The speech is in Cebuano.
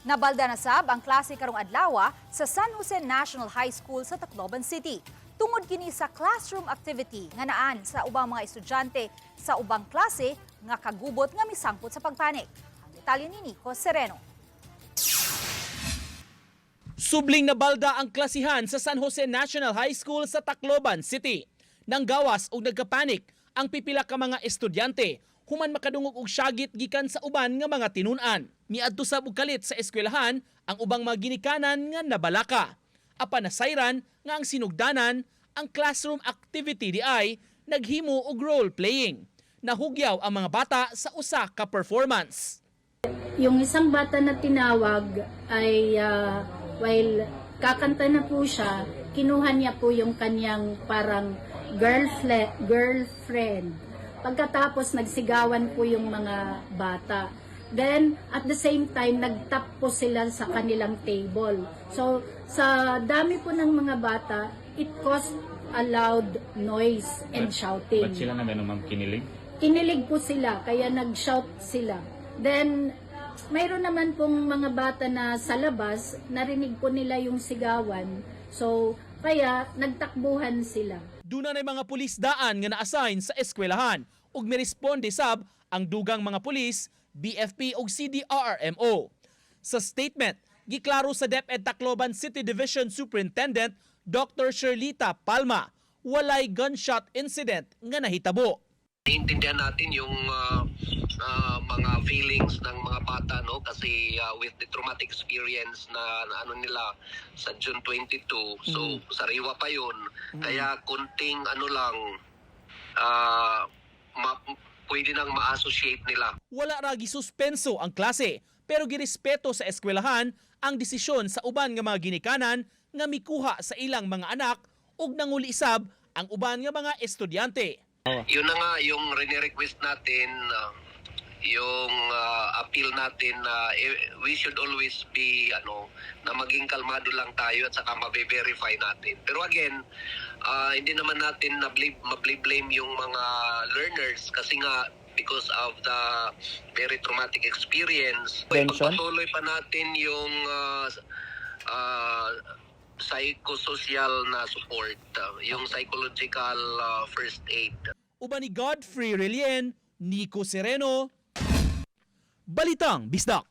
Nabalda na sab ang klase karong adlaw sa San Jose National High School sa Tacloban City. Tungod kini sa classroom activity nga naan sa ubang mga estudyante sa ubang klase nga kagubot nga misangpot sa pagpanik. Ang detalye ni Nico Sereno. Subling nabalda ang klasihan sa San Jose National High School sa Tacloban City. Nanggawas og nagkapanik ang pipila ka mga estudyante human makadungog og syagit gikan sa uban nga mga tinun-an. Miadto sab og kalit sa eskwelahan ang ubang mga ginikanan nga nabalaka. Apan nasayran nga ang sinugdanan, ang classroom activity diay naghimo og role playing. Nahugyaw ang mga bata sa usa ka performance. Yung isang bata na tinawag ay while kakanta na po siya, kinuha niya po yung kanyang parang girlfriend. Pagkatapos, nagsigawan po yung mga bata. Then at the same time, nagtap po sila sa kanilang table. So sa dami po ng mga bata, it caused a loud noise and shouting. Ba't sila na gano'n, ma'am, kinilig? Kinilig po sila, kaya nag-shout sila. Then, mayroon naman pong mga bata na sa labas, narinig po nila yung sigawan. So, kaya nagtakbuhan sila. Duna na mga pulis daan nga na-assign sa eskwelahan ug miresponde sab ang dugang mga pulis, BFP ug CDRRMO. Sa statement, giklaro sa DepEd Tacloban City Division Superintendent Dr. Sherlita Palma, walay gunshot incident nga nahitabo. Naiintindihan natin yung mga feelings ng mga bata, no, kasi with the traumatic experience na ano nila sa June 22, so sariwa pa yun, kaya kunting ano lang, pwede nang ma-associate nila. Wala ra gisuspenso ang klase, pero girespeto sa eskwelahan ang desisyon sa uban nga mga ginikanan nga mikuha sa ilang mga anak ug nanguli-sab ang uban nga mga estudyante. Yun na nga yung request natin, yung appeal natin na we should always be ano, na maging kalmado lang tayo at saka mabe-verify natin. Pero again, hindi naman natin na blame yung mga learners kasi nga because of the very traumatic experience. Prevention? Pagpatuloy pa natin yung psychosocial na support, yung psychological first aid. Uban ni Godfrey Relien, Nico Sereno, Balitang Bisdak.